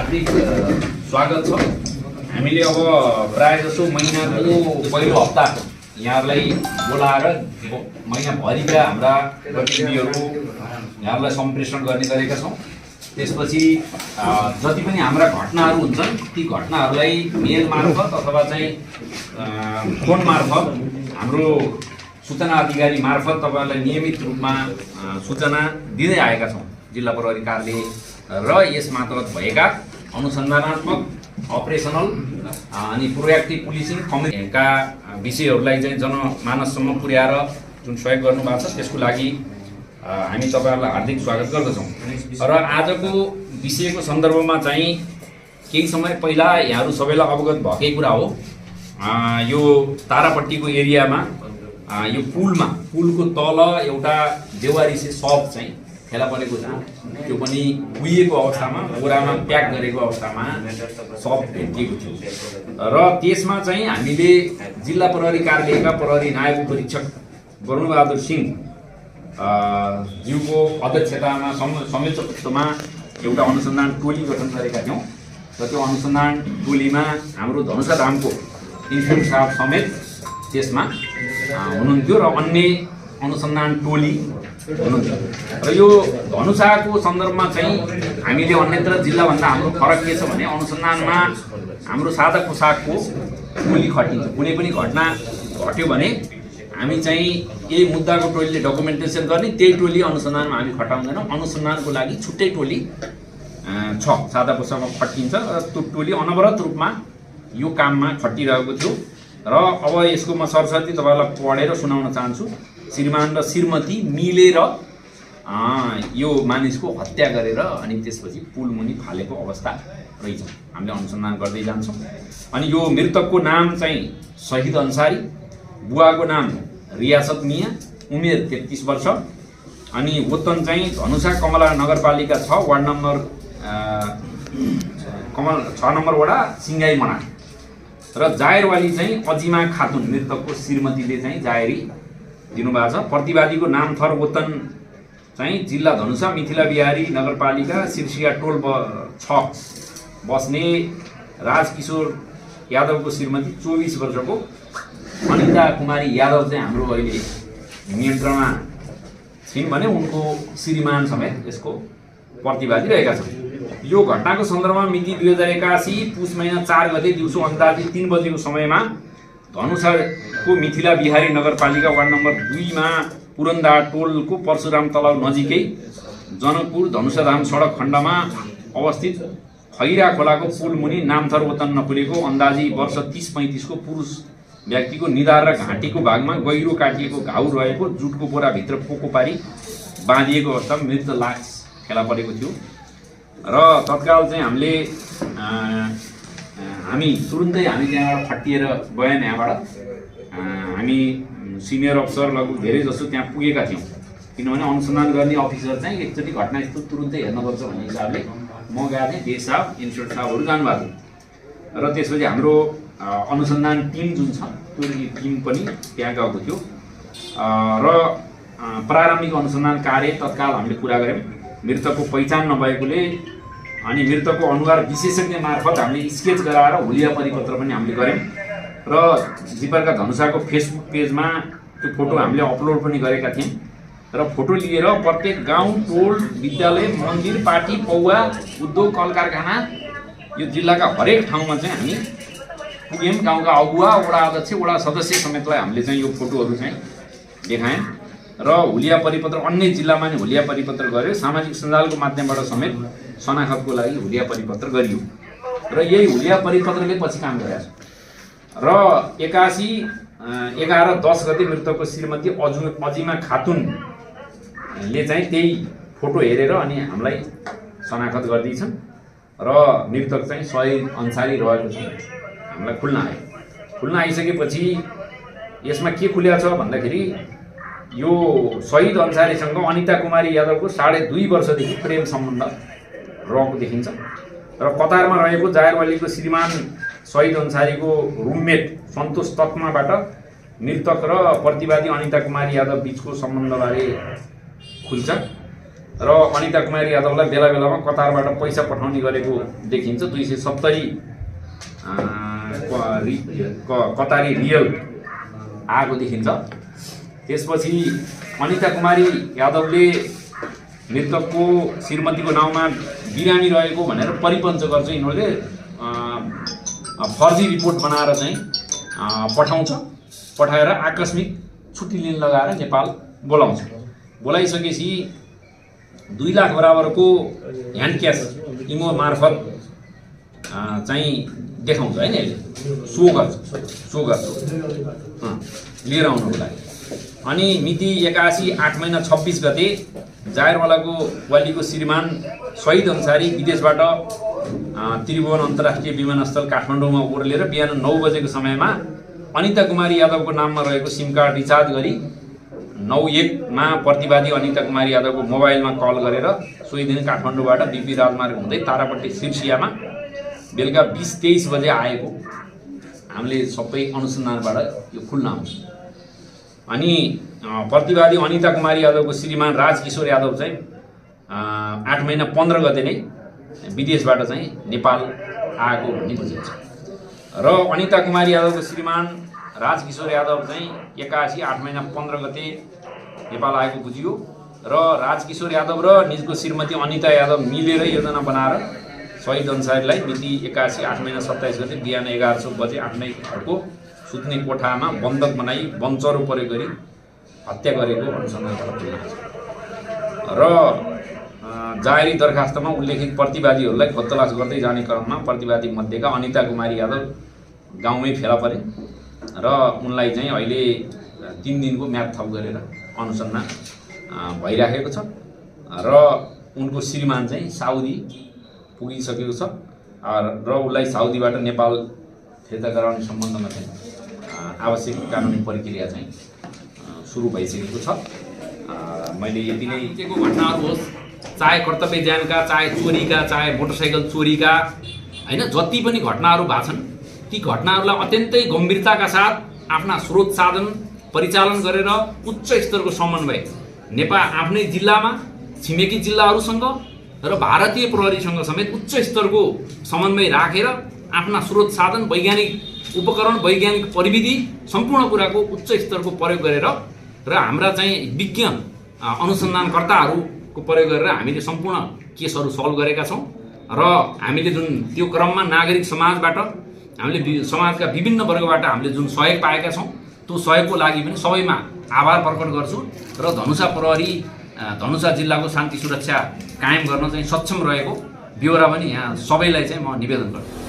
हार्दिक स्वागत छ। हामीले अब प्रायः जसो महिनाको पहिलो हप्ता यहाँहरूलाई बोलाएर महिनाभरिका हाम्रा गतिविधिहरू यहाँहरूलाई सम्प्रेषण गर्ने गरेका छौँ। त्यसपछि जति पनि हाम्रा घटनाहरू हुन्छन् ती घटनाहरूलाई मेल मार्फत अथवा चाहिँ फोन मार्फत हाम्रो सूचना अधिकारी मार्फत तपाईँहरूलाई नियमित रूपमा सूचना दिँदै आएका छौँ। जिल्ला प्रहरी कार्यालय र यस मातहत भएका अनुसन्धानात्मक अपरेसनल अनि प्रोएक्टिभ पुलिसिङ कमिटीका विषयहरूलाई चाहिँ जनमानससम्म पुर्याएर जुन सहयोग गर्नुभएको छ त्यसको लागि हामी तपाईँहरूलाई हार्दिक स्वागत गर्दछौँ। र आजको विषयको सन्दर्भमा चाहिँ केही समय पहिला यहाँहरू सबैलाई अवगत भएकै कुरा हो। यो तारापट्टीको एरियामा यो पुलको तल एउटा देवारिसे शव चाहिँ फेला परेको छ। त्यो पनि कुहिएको अवस्थामा बोरामा प्याक गरेको अवस्थामा शव भेटिएको थियो। र त्यसमा चाहिँ हामीले जिल्ला प्रहरी कार्यालयका प्रहरी नायब उपरीक्षक वरुणबहादुर सिंह ज्यूको अध्यक्षतामा संयोजकत्वमा एउटा अनुसन्धान टोली गठन गरेका थियौँ। र त्यो अनुसन्धान टोलीमा हाम्रो धनुषाधामको इन्स्पेक्टर साहब समेत त्यसमा हुनुहुन्थ्यो र अन्य अनुसन्धान टोली हुनुहुन्थ्यो। र यो धनुषाको सन्दर्भमा चाहिँ हामीले अन्यत्र जिल्लाभन्दा हाम्रो फरक के छ भने अनुसन्धानमा हाम्रो सादा पोसाकको टोली खटिन्छ। कुनै पनि घटना घट्यो भने हामी चाहिँ यही मुद्दाको टोलीले डकुमेन्टेसन गर्ने, त्यही टोली अनुसन्धानमा हामी खटाउँदैनौँ। अनुसन्धानको लागि छुट्टै टोली छ, सादा पोसाकमा खटिन्छ। र त्यो टोली अनवरत रूपमा यो काममा खटिरहेको थियो। र अब यसको म सरसर्ती तपाईँहरूलाई पढेर सुनाउन चाहन्छु। श्रीमान र श्रीमती मिलेर यो मानिसको हत्या गरेर अनि त्यसपछि पुलमुनि फालेको अवस्था रहेछ। हामीले अनुसन्धान गर्दै जान्छौँ। अनि यो मृतकको नाम चाहिँ शहीद अन्सारी, बुवाको नाम रियासत मिया, उमेर 33 वर्ष, अनि वतन चाहिँ धनुषा कमला नगरपालिका 6 वार्ड नम्बर 6 नम्बर वडा सिङ्गाई मना। र जायरवाली चाहिँ अजिमा खातुन, मृतकको श्रीमतीले चाहिँ जायरी दिनुभएको छ। प्रतिवादीको नाम थर वतन चाहिँ जिल्ला धनुषा मिथिला बिहारी नगरपालिका सिरसिया टोल 6 बस्ने राजकिशोर यादवको श्रीमती 24 वर्षको अनिता कुमारी यादव चाहिँ हाम्रो अहिले नियन्त्रणमा छिन् भने उनको श्रीमान समेत यसको प्रतिवादी रहेका छन्। यो घटनाको सन्दर्भमा मिति 2081 पुस महिना 4 गते दिउँसो अन्दाजी 3 बजेको समयमा धनुषाको मिथिला बिहारी नगरपालिका वार्ड नम्बर 2 मा पुरन्दा टोलको परशुराम तलाउ नजिकै जनकपुर धनुषाधाम सडक खण्डमा अवस्थित खैरा खोलाको पुल मुनि नामथर वतन नखुलेको अन्दाजी वर्ष 30-35 को पुरुष व्यक्तिको निधार र घाँटीको भागमा गहिरो काटिएको घाउ रहेको, जुटको बोराभित्र पोको पारी बाँधिएको अवस्थामा मृत लास फेला परेको थियो। र तत्काल चाहिँ हामी तुरुन्तै त्यहाँबाट खटिएर गयौँ। यहाँबाट हामी सिनियर अफिसर लगभग धेरै जसो त्यहाँ पुगेका थियौँ, किनभने अनुसन्धान गर्ने अफिसर चाहिँ एकचोटि घटनास्थल तुरुन्तै हेर्नुपर्छ भन्ने हिसाबले म गएको थिएँ, देश साहब इन्स्पेक्टर साहबहरू जानुभएको थियो। र त्यसपछि हाम्रो अनुसन्धान टिम जुन छ त्यो टिम पनि त्यहाँ गएको थियो। र प्रारम्भिक अनुसन्धान कार्य तत्काल हामीले पुरा गऱ्यौँ। मृतकको पहिचान नभएकोले अनि मृतकको अनुहार विशेषज्ञ मार्फत हामीले स्केच गराएर हुलिया परिपत्र पनि हामीले गऱ्यौँ। र जिपरका धनुषाको फेसबुक पेजमा त्यो फोटो हामीले अपलोड पनि गरेका थियौँ। र फोटो लिएर प्रत्येक गाउँ, टोल, विद्यालय, मन्दिर, पार्टी, पौवा, उद्योग, कल कारखाना, यो जिल्लाका हरेक ठाउँमा चाहिँ हामी पुग्यौँ। गाउँका अगुवा, वडा अध्यक्ष, वडा सदस्य समेतलाई हामीले चाहिँ यो फोटोहरू चाहिँ देखायौँ। र हुलिया परिपत्र अन्य जिल्लामा नि हुलिया परिपत्र गर्यो। सामाजिक सञ्जालको माध्यमबाट समेत शनाखतको लागि हुलिया परिपत्र गरियो। र यही हुलिया परिपत्रले पछि काम गरेको छ। र 11/10 गते मृतकको श्रीमती अजिमा खातुनले चाहिँ त्यही फोटो हेरेर अनि हामीलाई शनाखत गर्दैछन्। र मृतक चाहिँ शहीद अन्सारी रहेको छ। हामीलाई खुल्न आइसकेपछि यसमा के खुल्या छ भन्दाखेरि यो शहीद अन्सारीसँग अनिता कुमारी यादवको 2.5 वर्षदेखि प्रेम सम्बन्ध रहेको देखिन्छ। र कतारमा रहेको जायरवालीको श्रीमान शहीद अन्सारीको रुममेट सन्तोष तत्माबाट मृतक र प्रतिवादी अनिता कुमारी यादव बीचको सम्बन्धबारे खुल्छ। र अनिता कुमारी यादवलाई बेला बेलामा कतारबाट पैसा पठाउने गरेको देखिन्छ। 270 कतारी रियल आएको देखिन्छ। त्यसपछि अनिता कुमारी यादवले मृतकको श्रीमतीको नाउँमा बिरामी रहेको भनेर परिपञ्च गर्छ। यिनीहरूले फर्जी रिपोर्ट बनाएर चाहिँ पठाएर आकस्मिक छुट्टी लिन लगाएर नेपाल बोलाउँछ। बोलाइसकेपछि 2 लाख बराबरको ह्यान्ड क्यास इमो मार्फत चाहिँ देखाउँछ हैन, यसले सो गर्छ लिएर आउनुको लागि। अनि मिति 81/8/26 गते जायरवालाको वालीको श्रीमान शहीद अन्सारी विदेशबाट त्रिभुवन अन्तर्राष्ट्रिय विमानस्थल काठमाडौँमा ओर्लेर बिहान 9 बजेको समयमा अनिता कुमारी यादवको नाममा रहेको सिम कार्ड रिचार्ज गरी 91 मा प्रतिवादी अनिता कुमारी यादवको मोबाइलमा कल गरेर सोही दिन काठमाडौँबाट बीपी राजमार्ग हुँदै तारापट्टि सिरसियामा बेलुका 20-23 बजे आएको हामीले सबै अनुसन्धानबाट यो खुल्न आउँछ। अनि प्रतिवादी अनिता कुमारी यादवको श्रीमान राजकिशोर यादव चाहिँ 8 महिना 15 गते नै विदेशबाट चाहिँ नेपाल आएको भन्ने बुझिन्छ। र अनिता कुमारी यादवको श्रीमान राजकिशोर यादव चाहिँ 81 महिना 15 गते नेपाल आएको बुझियो। र राजकिशोर यादव र निजको श्रीमती अनिता यादव मिलेर योजना बनाएर शहीद अन्सारीलाई मिति 81 महिना 27 गते बिहान 11:00 बजे आफ्नै घरको सुत्ने कोठामा बन्धक बनाई बन्चरो प्रयोग गरी हत्या गरेको अनुसन्धानबाट खुल्छ। र जाहेरी दरखास्तमा उल्लेखित प्रतिवादीहरूलाई खोजतलास गर्दै जाने क्रममा प्रतिवादी मध्येका अनिता कुमारी यादव गाउँमै फेला परे र उनलाई चाहिँ अहिले 3 दिनको म्याद थप गरेर अनुसन्धान भइराखेको छ। र उनको श्रीमान चाहिँ साउदी पुगिसकेको छ र उसलाई साउदीबाट नेपाल फिर्ता गराउने सम्बन्धमा चाहिँ आवश्यक कानुनी प्रक्रिया चाहिँ सुरु भइसकेको छ। मैले यति नै के को घटनाहरू होस्, चाहे कर्तव्य ज्यानका, चाहे चोरीका, चाहे मोटरसाइकल चोरीका हैन, जति पनि घटनाहरू भएको छन् ती घटनाहरूलाई अत्यन्तै गम्भीरताका साथ आफ्ना स्रोत साधन परिचालन गरेर उच्च स्तरको समन्वय नेपाल आफ्नै जिल्लामा छिमेकी जिल्लाहरूसँग र भारतीय प्रहरीसँग समेत उच्च स्तरको समन्वय राखेर आफ्ना स्रोत साधन, वैज्ञानिक उपकरण, वैज्ञानिक प्रविधि सम्पूर्ण कुराको उच्च स्तरको प्रयोग गरेर र हाम्रा चाहिँ विज्ञ अनुसन्धानकर्ताहरूको प्रयोग गरेर हामीले सम्पूर्ण केसहरू सल्भ गरेका छौँ। र हामीले जुन त्यो क्रममा नागरिक समाजबाट हामीले समाजका विभिन्न वर्गबाट हामीले जुन सहयोग पाएका छौँ त्यो सहयोगको लागि पनि सबैमा आभार प्रकट गर्छु। र धनुषा प्रहरी धनुषा जिल्लाको शान्ति सुरक्षा कायम गर्न चाहिँ सक्षम रहेको ब्यौरा पनि यहाँ सबैलाई चाहिँ म निवेदन गर्छु।